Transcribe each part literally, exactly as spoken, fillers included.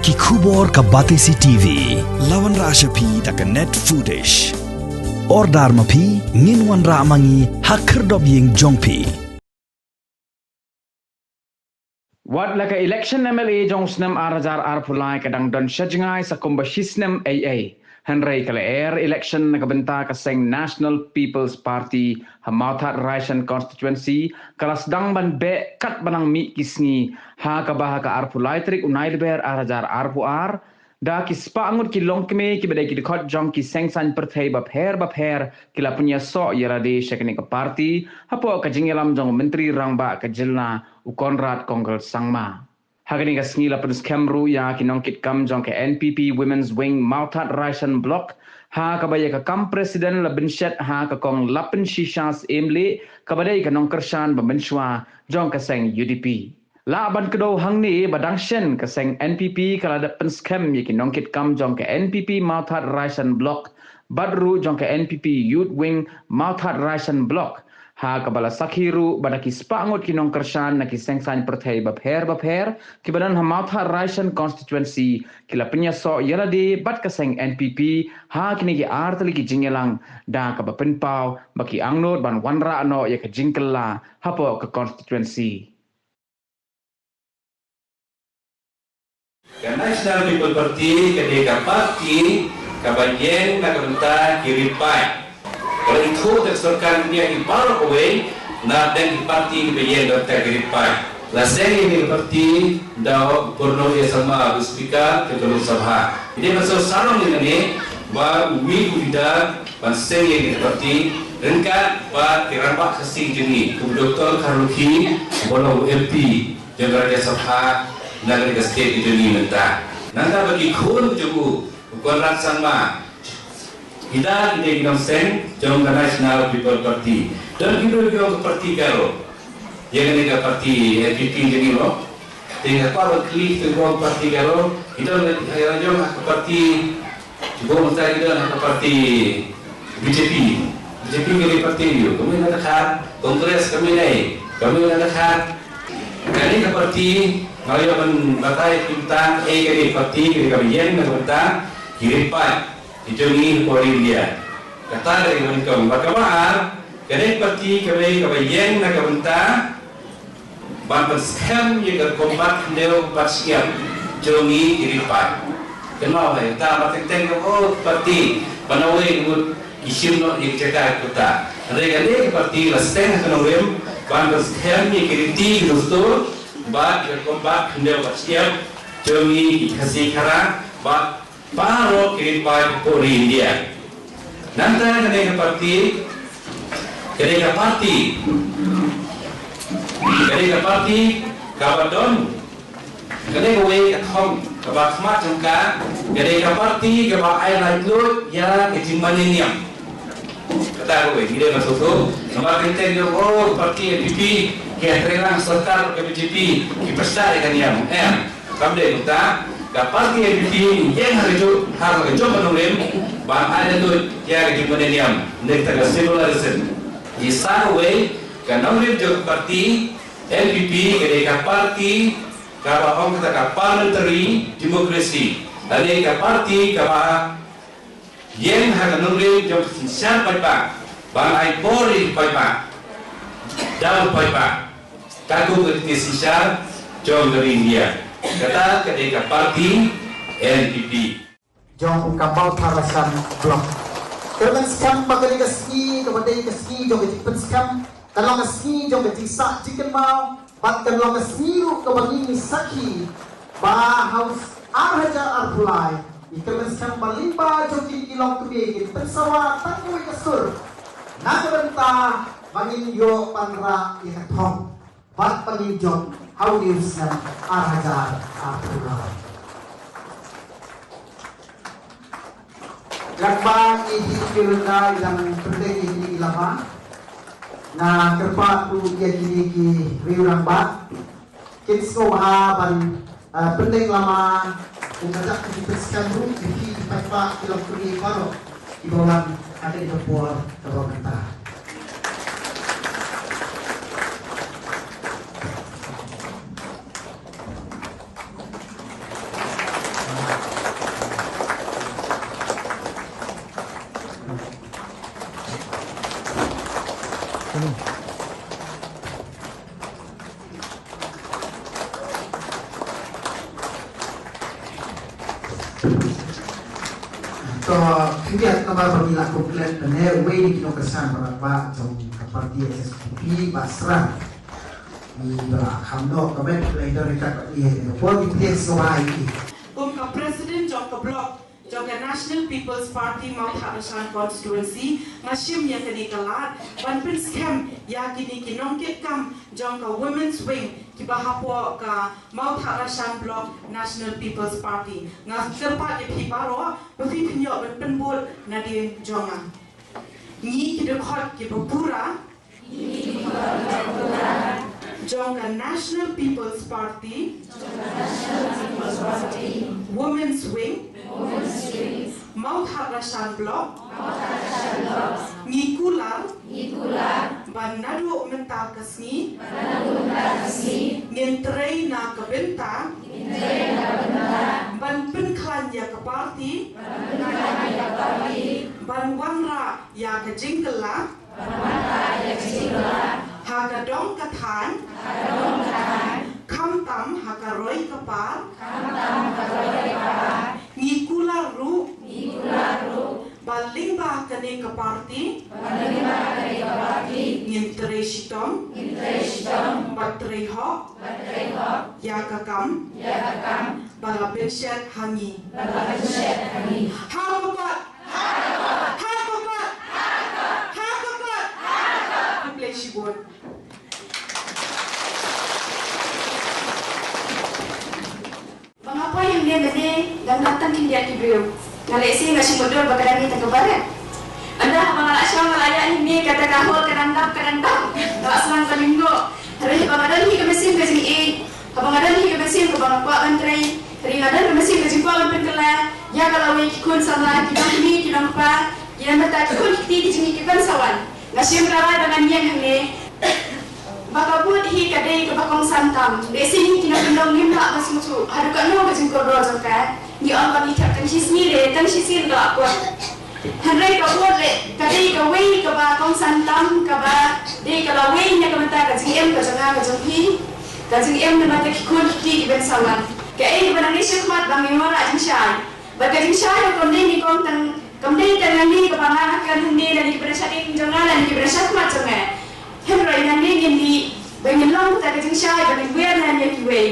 Ki khubor ka Batesi T V. La wanrah sha phi da ka Net Foodish. Order ma phi, ngin wanrah ma ngi ha khyrdop ïing jong phi. Wat la ka election M L A jong u snem ar hajar arphew lai ka dang don sha jngai sa kumba shi snem ei ei. Hynrei ka lyer election na ka bynta ka seng National People's Party ha Mawthadraishan constituency ka la sdang ban beh katba nang mih ki sngi, ha kaba ha ka arphew lai tarik u Nailyber ar hajar arphew ar, da ki spah ngut ki longkmie kiba dei ki dkhot jong ki seng saiñ pyrthei bapher bapher ki la pynïasoh ïalade sha kane ka party, hapoh ka jingïalam jong u Myntri Rangbah ka jylla u Conrad Kongkal Sangma. Ha kane ka sngi la pynskhem ruh ïa ki nongkitkam jong ka N P P Women's Wing Mawthadraishan Block, ha kaba ïa ka kam president la bynshet ha ka kong Lapenshisha Syiemlieh, kaba dei ka nongkyrshan ba mynshuwa jong ka seng U D P. Lah ban kdew hangne ba dang shen ka seng N P P ka la dep pynskhem ïa ki nongkitkam jong ka N P P Mawthadraishan Block bad ruh jong ka N P P Youth Wing Mawthadraishan Block, ha kaba la sakhi ruh ba da ki spah ngut ki nongkyrshan na ki seng saiñ pyrthei bapher bapher kiba don ha Mawthadraishan constituency ki la pynïasoh ïalade bad ka seng N P P ha kine ki ar tylli ki jingïalang, da kaba pynpaw ba ki angnud ban wanrah noh ïa ka jingkylla hapoh ka constituency. Ka National People Party ka dei ka party kaba ïeng na ka bynta ki ri paid. Ka la ithuh da ka sorkar India hi baroh kawei, na dang ki party kiba ïeng na ka bynta ki ri paid. La seng ïa ka party da u Purno A Sangma, u Speaker ka Lok Sabha. Ïa dei ban sngewsarong ïa kane ba u mih u leader ban seng ïa ka party ryngkat bad ki rangbah Khasi jong ngi, u Doctor Kharlukhi, uba long u M P jong ka Rajya Sabha na ka state jong ngi mynta. Nangta ba ki khun jong u, u Conrad Sangma, kita ki dei ki nongseng jong ka National People Party. Don ki briew jong ka party Garo, ïa kane ka party N P P jong ngi mo. Te nga kwah ban kylli ki jong ka party Garo, ki don ki jong ka party Cuba mynta ki don ha ka party B J P. B J P ka dei party ïa u. Ka mih na ka dkhar, Congress ka mih na ei, ka mih na ka dkhar. Kane ka party, nga ïoh ban batai ïa phi mynta, ei ka dei party ka dei kaba ïeng na ka bynta ki ri paid ki jong ngi hapoh ri India. Kata ka dei kaba nyngkong. Bad kaba ar, ka dei party kaba, kaba ïeng na ka bynta ban pynskhem ïa ka rukom bat khyndew bat shyiap jong ngi ki ri paid. Kynmaw, hei, ta ba teng teng ka, oh, party ba na wei ngut ki shim noh ïa ka jaka kata. Hynrei kane ka party la seng ha ka nongrim ban pynskhem ïa ki riti ki dustur bad ïa ka rukom bat khyndew bat shyiap jong ngi ki Khasi Khara bad baroh ki ri paid hapoh ri India. Nangta kane ka party, kane ka party, kane ka party kaba don kane kawei ka thong kaba khmat jong ka, kane ka party kaba ai laitluid ïa ka jingmane niam. Kata kawei ngi dei ban sngewthuh. Namar teng teng ïa, oh, party N P P ki ïatreilang sorkar ka B J P, ki pyrshah ïa ka niam. Em. Kam dei kumta, ka party N P P ïeng ha kajuh, ha kajuh ka nongrim ban ai laitluid ïa ka jingmane niam, ne kata ka secularism. Ngi sa kawei ka nongrim jong ka party N P P ka dei ka party kaba ong kata ka parliamentary democracy. Ka dei ka party kaba ïeng ha ka nongrim jong ka synshar paidbah ban ai bor ïa ki paidbah, da u paidbah. Ka kum ka riti synshar jong ka ri India. Kata ka dei ka party N P P. Jong u ka Mawthadraishan Block. Ka pynskhem ba ka dei ka sngi, kaba dei ka sngi jong ka jingpynskhem, ka long ka sngi jong ka jingsah jingkynmaw, bad kan long ka sngi ruh kaba ngi sakhi ba ha u ar hajar arphew lai, ïa ka pynskhem ba lyngba jong kine ki longkmie kin pynsawa tang kawei ka sur na ka bynta ba ngin ïoh ban rah ïa ka thong bad ba ngin jop ha une u snem ar hajar arphew lai. Lada ngi hi ki rynda ïa dang pynbeit ïa kine ki lama, nga kyrpad ruh ïa kine ki riew rangbah kin sngewbha ban, eh, pynbeit lama, kumba ka jingpynskhem ruh ïa ki paidbah ki longkmie baroh kiba wan ha kane ka por kaba mynta. To, khyndiat namar ba ngi la kut klet, ne uwei na ki nongkyrshan ba rangbah jong ka party H S P D P, Bah Sra. Ngi ba la kham noh ka met, la i don ita ka i, ka por ngi pdiang sngewbha ïa i. Kum ka President jong ka Block jong ka National People's Party Mawthadraishan Constituency, nga shim ïa kane ka lad ban pynskhem ïa kine ki nongkitkam jong ka Women's Wing kiba hapoh ka Mawthadraishan Block National People's Party. Nga kyrpad ïa phi baroh ba phin ïoh ban pynbud nadien jong nga. Ngi ki dkhot kiba pura jong ka National People's Party, Women's Wing, Mawthadraishan Block, ngi kular ba naduh mynta ka sngi ngin trei na ka bynta ban pynkhlaiñ ïa ka party ban wanrah ïa ka jingkylla ha ka dong ka thaiñ, khamtam ha ka roi ka par. Ngi kular ruh ba lyngba kane ka party ngin trei shitom bad trei hok ïa ka kam ba la pynshet ha ngi. Ha ka kot! Ha ka kot! Ha ka kot! Khublei shibun. Ba nga poi hangne mynne dang dap tang khyndiat ki briew. Nga lehse nga shu mutdur ba ka dang mih tang kaba rit. Ynda haba nga la shong nga la ïaid hangne kata ka hall ka dang dap, ka dang dap. Nga la sdang ban lyngngoh. Hynrei haba nga don hi ka mynsiem ka jingïeit, haba nga don hi ka mynsiem kaba nga kwah ban trei, hynrei nga don ka mynsiem ka jingkwah ban pynkylla ïa ka lawei ki khun samla, ki nongkmie, ki nongkpa, ki nongmynta, ki khun ki kti, ki jingïeit ki ban sa wan. Nga shim ka rai ba ngan ïeng hangne. Ba ka vote hi ka dei kaba kongsan tam. Lehse ngi ki nongkyndong ngim lah ban sngewthuh haduh katno ka jingkordor jong ka. Ngi ong ba ngi thep tang shisngi, re tang shisien ka la kut. Hynrei ka vote leh ka dei kawei kaba kongsan tam, kaba dei ka lawei na ka bynta ka jingim ka jong nga ka jong phi, ka jingim na ka bynta ki khun ki kti kiban sa wan. Kaei kaba nang dei shakhmat ba ngin wanrah jingshai. Bad ka jingshai ruh kam dei nyngkong tang, kam dei tang nangne kaba nga ha ka hangne lane kiba dang shadien jong nga lane kiba dang shakhmat jong nga. Hynrei nangne ngin dei ba ngin long kata ka jingshai ba ngin wer nan ïa kiwei.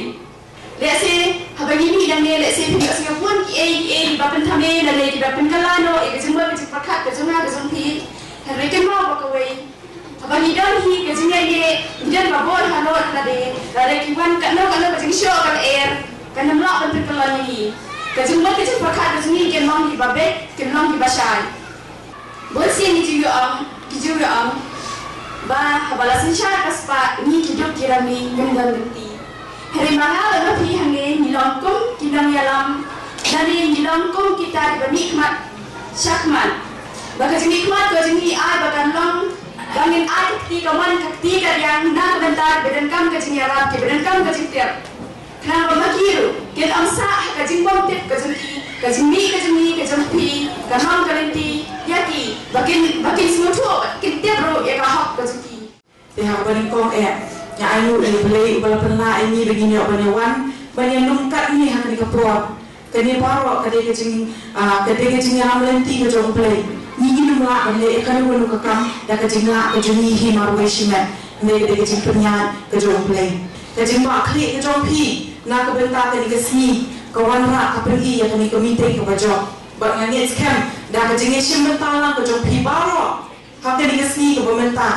Lehse haba ngi mih nangne lehse phin ïohsngew bun kiei kiei kiba pynthame lane kiba pynkylla noh ïa ka jingmut ka jingpyrkhat ka jong nga ka jong phi. Hynrei kynmaw ba kawei, haba ngi don hi ka jingïaineh, ngi don ba bor halor ha lade, lada ki wan katno katno ka jingshoh ka lyer, kan ym lah ban pynkylla ïa ngi. Ka jingmut ka jingpyrkhat ka jong ngi kin long kiba beit, kin long kiba shai. Bun sien ngi ju ïoh ong, ki ju ïoh ong ba haba la synshar ka spah, ngi ki duk ki rami ngim don lynti. Hynrei ma nga bad ma phi hangne ngi long kum ki nongïalam, lane ngi long kum kita kiba mihkhmat shakhmat. Ba ka jingmihkhmat ka jong ngi ai ba kan long ba ngin ai ka kti kamon ka kti kadiang na ka bynta kiba donkam ka jingïarap, kiba donkam ka jingtip. Khnang ba ma ki ruh kin ym sah ha ka jingbymtip ka jong ki, ka jingmih ka jong ngi ka jong phi, ka nong ka lynti ïa ki, ba kin, ba kin sngewthuh, ba kin tip ruh ïa ka hok ka jong ki. Te ha kaba nyngkong eh, nga ainguh ïa U Blei uba la pynlah ïa ngi ba ngin ïoh ban ïa wan ban ïa lum kat ngi ha kane ka por. Kane baroh ka dei ka jing, ah, ka dei ka jingïalam lynti ka jong U Blei. Ngi ngim lah ban leh ïa kano kano ka kam da ka jinglah ka jong ngi hi marwei shimet. Hynrei ka dei ka jingpynïaid ka jong U Blei. Ka jingbahkhlieh ka jong phi na ka bynta kane ka sngi ka wanrah ka pyni ïa kane ka meeting kaba jop. Bad nga ngeit skhem da ka jingïashim bynta lang ka jong phi baroh ha kane ka sngi kaba mynta,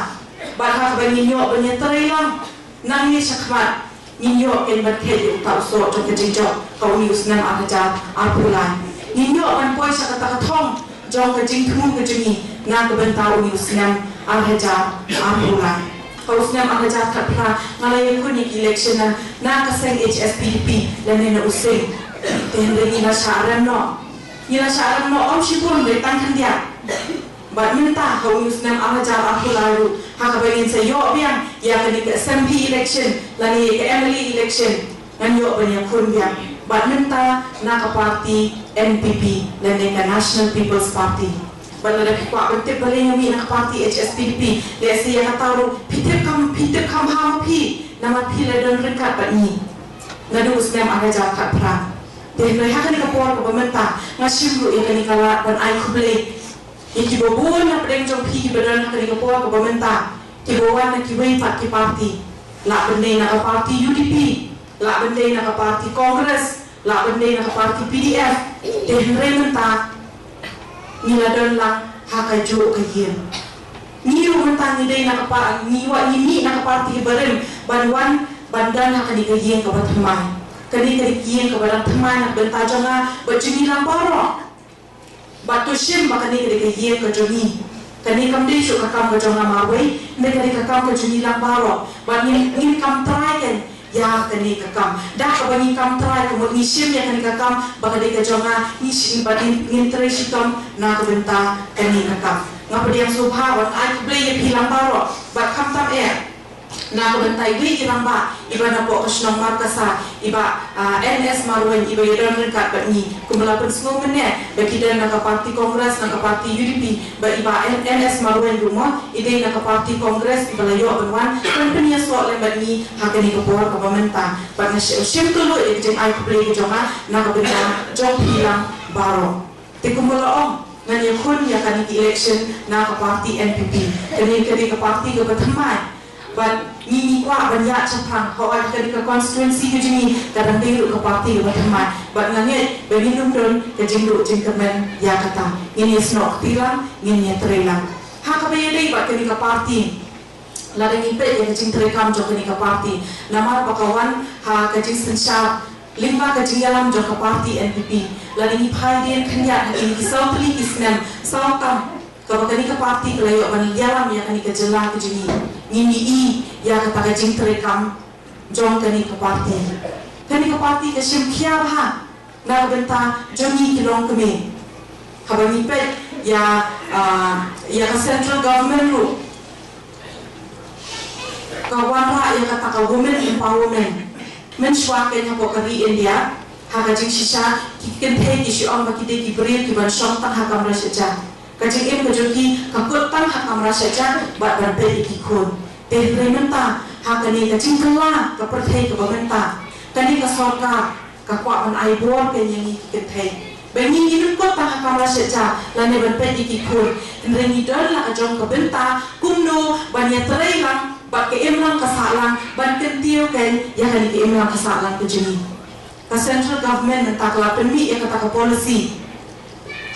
bad ha kaba ngin ïoh ban ïatrei lang nangne shakhmat, ngin ïoh kin ban kheit ïa uta u soh jong ka jingjop ha une u snem ar hajar arphew lai. Ngin ïoh ban poi sha kata ka thong jong ka jingthmu ka jong ngi na ka bynta une u snem ar hajar arphew lai. Ha u snem ar hajar khatphra nga la ïakhun ïa ka election na, na ka seng H S P D P lane na u seng. Te hynrei ngi la shah rem noh. Ngi la shah rem noh ym shibun, hynrei tang khyndiat. Bad mynta ha une u snem ar hajar arphew lai ruh, ha kaba ngin sa ïoh biang ïa kane ka assembly election lane ïa ka M L A election, ngan ïoh ban ïakhun biang. Bad mynta na ka party N P P lane ka National People's Party. Bad lada phi kwah ban tip balei nga mih na ka party H S P D P, lehse ïa kata ruh phi tip kham, phi tip kham bha ma phi, namar phi la don ryngkat bad ngi naduh u snem ar hajar khatphra. Te hynrei ha kane ka por kaba mynta nga shim ruh ïa kane ka lad ban ai khublei ïa kiba bun na pdeng jong phi kiba don ha kane ka por kaba mynta, kiba wan na kiwei pat ki party, lah ban dei na ka party U D P, lah ban dei na ka party Congress, lah ban dei na ka party P D F. Te hynrei mynta ngi la don lang ha kajuh ka ïing. Ngi ruh mynta ngi dei na ka pa, ngi wan, ngi mih na ka party barim ban wan ban don ha kane ka ïing kaba thymmai. Kane ka dei ka ïing kaba dang thymmai na ka bynta jong nga bad jong ngi lang baroh. Bad to shim ba kane ka dei ka ïing ka jong ngi. Kane kam dei shuh ka kam ka jong nga marwei, hynrei ka dei ka kam ka jong ngi lang baroh. Bad ngin, ngin kam trai kan ïa kane ka kam. Da kaba ngi kam trai, ka mut ngi shim ïa kane ka kam ba ka dei ka jong nga, ngi shim bad ngin, ngin trei shitom na ka bynta kane ka kam. Nga pdiang sngewbha bad ai khublei ïa phi lang baroh. Bad khamtam eh na ka bynta iwei i rangbah iba napoh ka shnong Markasa, i Bah, ah, N S Marwein, iba ïadon ryngkat bad ngi. Kumba la pynsngew mynne ba ki don na ka party Congress, na ka party U D P, ba i Bah N-, N S Marwein ruh mo i dei na ka party Congress, iba la ïoh ban wan ban pynïasoh lem bad ngi ha kane ka por kaba mynta. Bad nga shim, shim kylluid ïa ka jingai khublei ka jong nga na ka bynta jong phi lang baroh. Te kumba la ong, ngan ïakhun ïa kane ka election na ka party N P P. Kane, kane ka party kaba thymmai. Bad ngi, ngi kwah ban ïaid shaphrang, hooid kane ka constituency ka jong ngi ka dang dei ruh ka party kaba thymmai. Bad nga ngeit ba ngin ym don ka jingduh jingkyrmen ïa kata. Ngin ïasnoh kti lang, ngin ïatrei lang. Ha kaba ïadei bad kane ka party, lada ngi peit ïa ka jingtreikam jong kane ka party, namar ba ka wan ha ka jingsynshar lyngba ka jingïalam jong ka party N P P. Lada ngi phai dien khyndiat ha kine ki saw tylli ki snem, saw tam kaba kane ka party ka la ïoh ban ïalam ïa kane ka jylla ka jong ngi, ngin ïohi ïa kata ka jingtreikam jong kane ka party. Kane ka party ka shim khia bha na ka bynta jong ngi ki longkmie. Haba ngi peit ïa, ah, ïa ka central government ruh, ka wanrah ïa kata ka women empowerment. Mynshuwa kein hapoh ka ri India, ha ka jingshisha ki kynthei ki shu ong ba ki dei ki briew kiban shong tang ha kamra shetja. Ka jingim ka jong ki ka kut tang ha kamra shetja bad ban peit ïa ki khun. Te hynrei mynta ha kane ka jingkylla ka pyrthei kaba mynta, kane ka sorkar ka kwah ban ai bor kein ïa ngi ki kynthei ba ngi ngin ym kut tang ha kamra shetja lane ban peit ïa ki khun. Hynrei ngi don la ka jong ka bynta kumno ban ïatrei lang bad ka imlang ka sahlang, ban kyntiew kein ïa kane ka imlang ka sahlang ka jong ngi. Ka central government mynta ka la pynmih ïa kata ka policy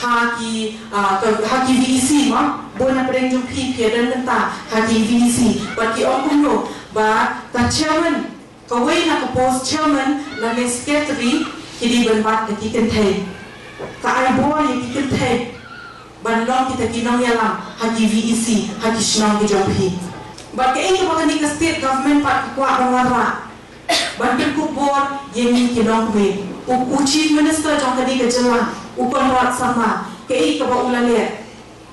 ha ki, ah, ka, ha ki V E C mo. Bun na pdeng jong phi phi ïadon bynta ha ki V E C. Bad ki ong kumno ba ka chairman, kawei na ka post chairman lane secretary ki dei ban bat da ki kynthei. Ka ai bor ïa ki kynthei ban long kita ki nongïalam ha ki V E C, ha ki shnong ki jong phi. Bad kaei kaba kane ka state government pat ka kwah ban wanrah, ban pynkup bor ïa ngi ki longkmie. U, u Chief Minister jong kane ka jylla, u Conrad Sangma, kaei kaba u la leh?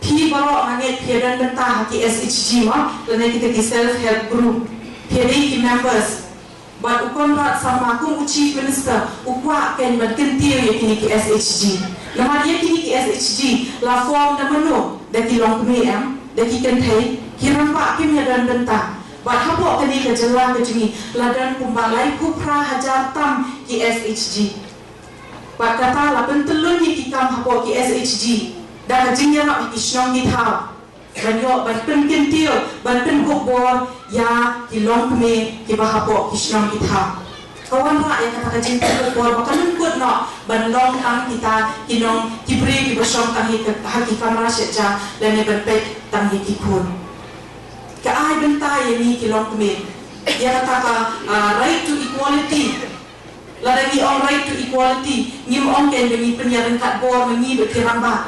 Phi baroh nga ngeit phi ïadon bynta ha ki S H G mo, lane kita ki self help group. Phi dei ki members. Bad u Conrad Sangma kum u Chief Minister u kwah kein ban kyntiew ïa kine ki S H G. Namar ïa kine ki S H G la form da mano? Da ki longkmie em, da ki kynthei, ki rangbah kim ïadon bynta. Bad hapoh kane ka jylla ka jong ngi la don kumba laiphew phra hajar tam ki S H G. Bad kata la pyntyllun ïa ki kam hapoh ki S H G da ka jingïarap ïa ki shnong ki thaw ban ïoh ban pynkyntiew, ban pynkup bor ïa ki longkmie kiba hapoh ki shnong ki thaw. Ka wanrah ïa kata ka jingpynkup bor ba kan ym kut noh ban long tang kita ki nong, ki briew kiba shong tang ha ki, ha ki kamra shetja lane ban peit tang ïa ki khun. Ka ai bynta ïa ngi ki longkmie ïa kata ka, ah, right to equality. Lada ngi ong right to equality, ngim ong kein ba ngi pynïaryngkat bor ma ngi bad ki rangbah.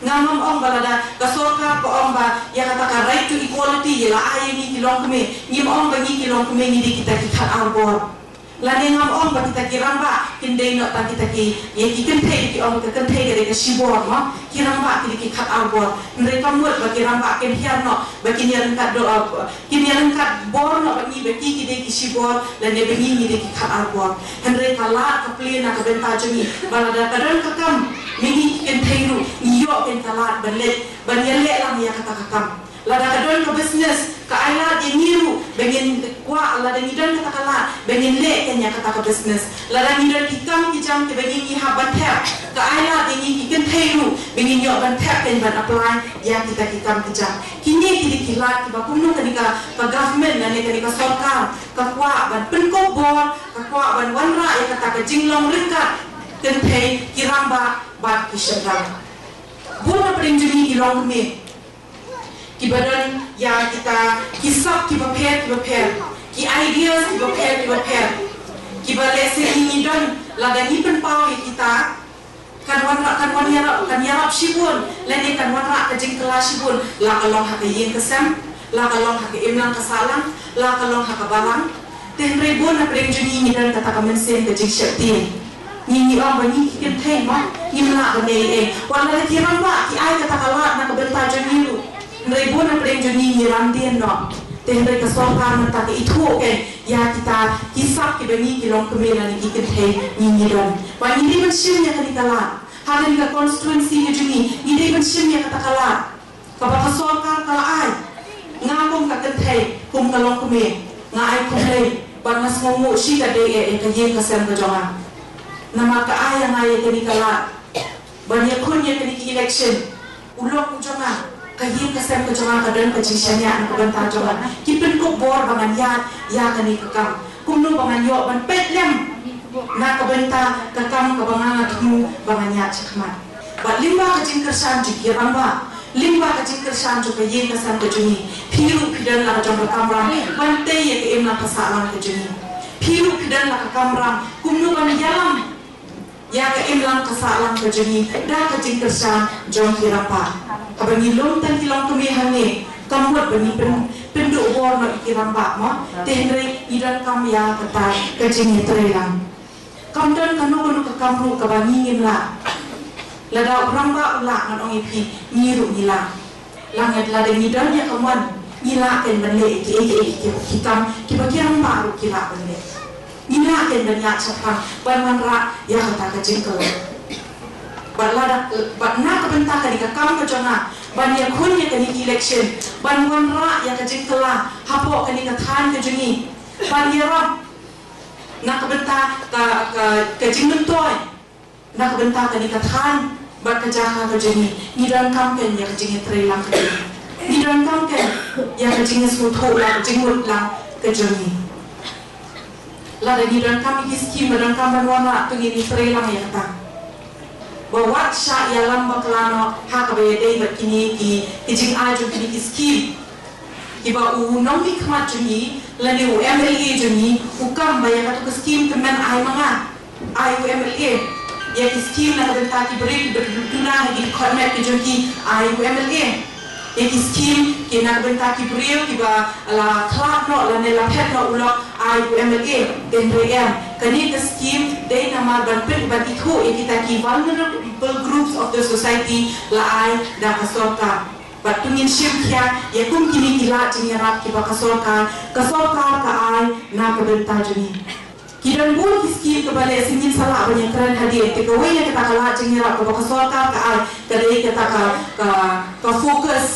Ngam, ngam ong ba lada ka sorkar ka ong ba ïa kata ka right to equality ïa la ai ïa ngi ki longkmie, ngim ong ba ngi ki longkmie ngi dei kita ki khatar bor. Lane ngam ong ba kita ki rangbah kin dei noh tang kita ki, ïa ki kynthei, ki ong ka kynthei ka dei ka shibor, mo. Ki rangbah ki dei ki khat ar bor. Hynrei kam mut ba ki rangbah kin hiar noh ba kin ïaryngkat do, uh, kin ïaryngkat bor noh ba ngi ba ki ki dei ki shibor lane ba ngi ngi dei ki khat ar bor. Hynrei ka lad ka plie na ka bynta jong ngi ba lada ka don ka kam ma ngi ki kynthei ruh ngi ïoh kein ka lad ban leh, ban ïaleh lang ïa kata ka kam. Lada ka don ka business, ka ai lad ïa ngi ruh ba ngin kwah, lada ngi don kata ka lad ba ngin leh kein ïa kata ka business. Lada ngi don ki kam ki jam kiba ngi ngi hap ban thep, ka ai lad ïa ngi ki kynthei ruh ba ngin ïoh ban thep kein, ban apply ïa kita ki kam ki jam. Kine ki dei ki lad kiba kumno kane ka, ka government lane kane ka sorkar ka kwah ban pynkup bor, ka kwah ban wanrah ïa kata ka jinglong ryngkat kynthei, ki rangbah bad ki shynrang. Bun na pdeng jong ngi ki longkmie kiba don ïa kita ki sap kiba pher kiba pher, ki ideas kiba pher kiba pher, kiba lehse ngi ngi don, lada ngi pynpaw ïa kita, kan wanrah, kan wan ïarap, kan ïarap shibun, lane kan wanrah ka jingkylla shibun, la ka long ha ka ïing ka sem, la ka long ha ka imlang ka sahlang, la ka long ha ka balang. Te hynrei bun na pdeng jong ngi ngi don kata ka mynsiem ka jingsheptieng. Ngi ngi ong ba ngi ki kynthei, mo, ngim lah ban leh ei ei. Wat la ki rangbah ki ai kata ka lad na ka bynta jong ngi ruh, hynrei bun na pdeng jong ngi ngi ran dien noh. Te hynrei ka sorkar mynta ka ithuh kein ïa kita ki sap kiba ngi ki longkmie lane ki kynthei ngi ngi don. Ba ngi dei ban shim ïa kane ka lad. Ha kane ka constituency ka jong ngi ngi dei ban shim ïa kata ka lad kaba ka sorkar ka la ai. Nga kum ka kynthei, kum ka longkmie, nga ai khublei bad nga sngewnguh shikatdei ïa ka ïing ka sem ka jong nga. Namar ka ai ïa nga ïa kane ka lad ban ïakhun ïa kane ka election. U lok u jong nga, ka ïing ka sem ka jong nga ka don ka jingshaniah na ka bynta jong nga. Ki pynkup bor ba ngan ïaid ïa kane ka kam. Kumno ba ngan ïoh ban peit lem na ka bynta ka kam kaba nga nga thmu ba ngan ïaid shakhmat. Bad lyngba ka jingkyrshan jong ki rangbah, lyngba ka jingkyrshan jong ka ïing ka sem ka jong ngi, phi ruh phi don la ka jong ka kamram ban tei ïa ka imlang ka sahlang ka jong ngi. Phi ruh phi don la ka kamram kumno ban ïalam ïa ka imlang ka sahlang ka jong ngi da ka jingkyrshan jong ki rangbah. Haba ngi lum tang ki longkmie hangne, kam mut ba ngi pyn, pynduh bor noh ïa ki rangbah, mo. Te hynrei ngi donkam ïa kata ka jingïatreilang. Kam don kano kano ka kam ruh kaba ngi ngim lah. Lada u rangbah u lah, ngan ong ïa phi, ngi ruh ngi lah. Lada ngi don ïa ka mon, ngi lah kein ban leh ïa kiei kiei ki, ki kam kiba ki rangbah ruh ki lah ban leh. Ngi lah kein ban ïaid shaphrang ban wanrah ïa kata ka jingkylla. Bad lada, bad na ka bynta kane ka kam ka jong nga ban ïakhun ïa kane ka election, ban wanrah ïa ka jingkylla hapoh kane ka thaiñ ka jong ngi, ban ïarap na ka bynta ka, ka, ka jingmyntoi na ka bynta kane ka thaiñ bad ka jaka ka jong ngi, ngi donkam kein ïa ka jingïatreilang ka jong ngi. Ngi donkam kein ïa ka jingïasngewthuh lang, ka jingmut lang ka jong ngi. Lada ngi donkam ïa ki skim ba donkam ban wanrah, to ngin ïatreilang ïa kata. Ba wat shah ïalam bakla noh ha kaba ïadei bad kine ki, ki jingai jong kine ki skim. Kiba u nongmihkhmat jong ngi lane u M L A jong ngi u kam ba ïa kato ka skim tymmen ai ma nga, ai u M L A. Ïa ki skim na ka bynta ki briew kiba duna ha ki dkhot met ki jong ki, ai u M L A. Ïa ki skim ki na ka bynta ki briew kiba la khlad noh lane la phet noh u lok, ai u M L A. Te hynrei em, kane ka skim dei namar ban pyn, ban ithuh ïa kita ki vulnerable groups of the society, la ai da ka sorkar. Bad to ngin shim khia ïa kum kine ki lad jingïarap kiba ka sorkar, ka sorkar ka ai na ka bynta jong ngi. Ki don bun ki skim kaba lehse ngin sa lah ban ïakren hadien, te kawei na kata ka lad jingïarap kaba ka sorkar ka ai ka dei kata ka, ka, ka focus,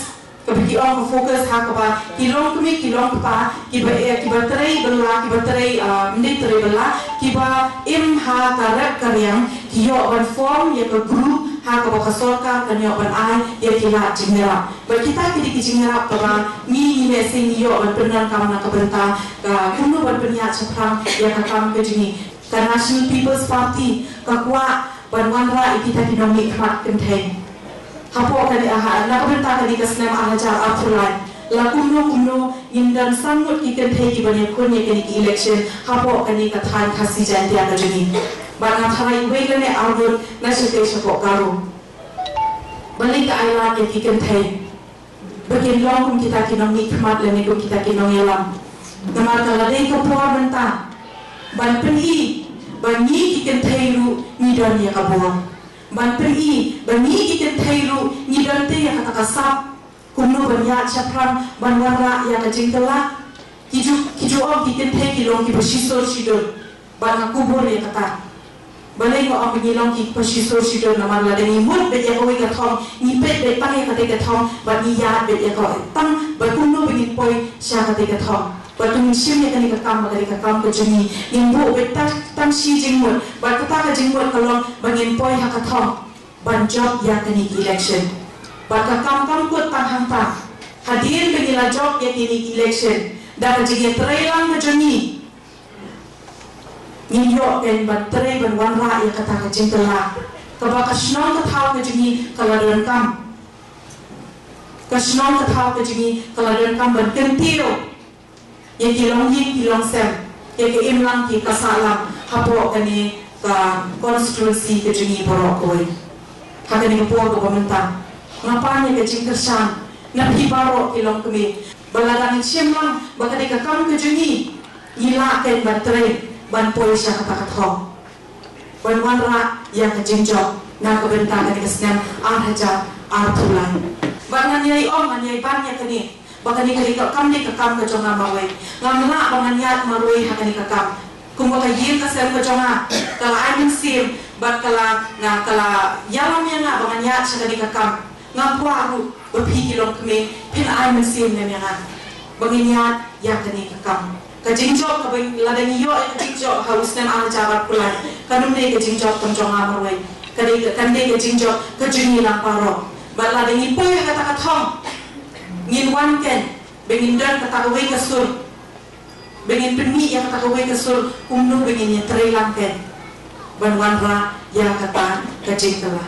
kaba ki ong ka focus ha kaba ki longkmie ki longkpa kiba, eh, kiba trei bylla, kiba trei, ah, ym dei trei bylla, kiba im ha ka rep ka riang, ki ïoh ban form ïa ka group ha kaba ka sorkar kan ïoh ban ai ïa ki lad jingïarap. Bad kita ki dei ki jingïarap kaba ngi, ngi lehse ngi ïoh ban pyndonkam na ka bynta ka kumno ban pynïaid shaphrang ïa ka kam ka jong ngi. Ka National People's Party ka kwah ban wanrah ïa kita ki nongmihkhmat kynthei. Hapoh kane, ah, na ka bynta kane ka snem ar hajar arphew lai, la kumno kumno ngin don san ngut ki kynthei kiban ïakhun ïa kane ka election hapoh kane ka thaiñ Khasi Jaiñtia ka jong ngi. Bad nga tharai uwei lane ar ngut na shatei shapoh Garo. Balei ka ai lad ïa ki kynthei ba kin long kum kita ki nongmihkhmat lane kum kita ki nongïalam? Namar ka la dei ka por mynta Ban pyni ba ngi ki kynthei ruh ngi don ïa ka bor. Ban pyni ba ngi ki kynthei ruh ngi don te ïa kata ka sap. Kumno ban ïaid shaphrang ban wanrah ïa ka jingkylla. Ki ju ki ju ong ki kynthei ki long kiba shisur shidun. Bad nga kubur ïa kata. Balei nga ong ba ngi long kiba shisur shidun? Namar lada ngi mut beit ïa kawei ka thong, ngi peit beit tang ïa katei ka thong bad ngi ïaid beit ïa ka tang bad kumno ba ngin poi sha katei ka thong. Bad to ngin shim ïa kane ka kam ba kadei ka kam ka jong ngi. Ngin buh beit tang tang shi jingmut bad kata ka jingmut ka long ba ngin poi ha ka thong ban jop ïa kane ka election. Bad ka kam kam kut tang hangta. Hadien ba ngi la jop ïa kane ka election da ka jingïatreilang ka jong ngi, ngin ïoh kan ban trei ban wanrah ïa kata ka jingkylla kaba ka shnong ka thaw ka jong ngi ka la donkam. Ka shnong ka thaw ka jong ngi ka la donkam ban kyntiew ïa ki longïing ki longsem, ïa ka imlang ki ka sahlang hapoh kane ka constituency ka jong ngi baroh kawei. Ha kane ka por kaba mynta nga pan ïa ka jingkyrshan na phi baroh ki longkmie ba lada ngin shim lang ba kadei ka kam ka jong ngi, ngi lah kan ban trei ban poi sha kata ka thong ban wanrah ïa ka jingjop na ka bynta kane ka snem ar hajar arphew lai. Bad ngan ïai ong, ngan ïai ban ïa kane ba kane ka dei ka kam, dei ka kam ka jong nga marwei. Ngam lah ba ngan ïaid marwei ha kane ka kam. Kumba ka ïing ka sem ka jong nga ka la ai mynsiem bad ka la, nga, ka la ïalam ïa nga ba ngan ïaid sha kane ka kam. Nga kwah ruh ba phi ki longkmie phin ai mynsiem lem ïa nga ba ngin ïaid ïa kane ka kam. Ka jingjop kaba lada ngi ïoh ïa ka jingjop ha u snem ar hajar arphew lai, kan ym dei ka jingjop kam jong nga marwei. Ka dei ka, kan dei ka jingjop ka jong ngi lang baroh. Bad lada ngi poi ha kata ka thong, ngin wan kan ba ngin don kata kawei ka sur, ba ngin pynmih ïa kata kawei ka sur kumno ba ngin ïatreilang kan ban wanrah ïa kata ka jingkylla.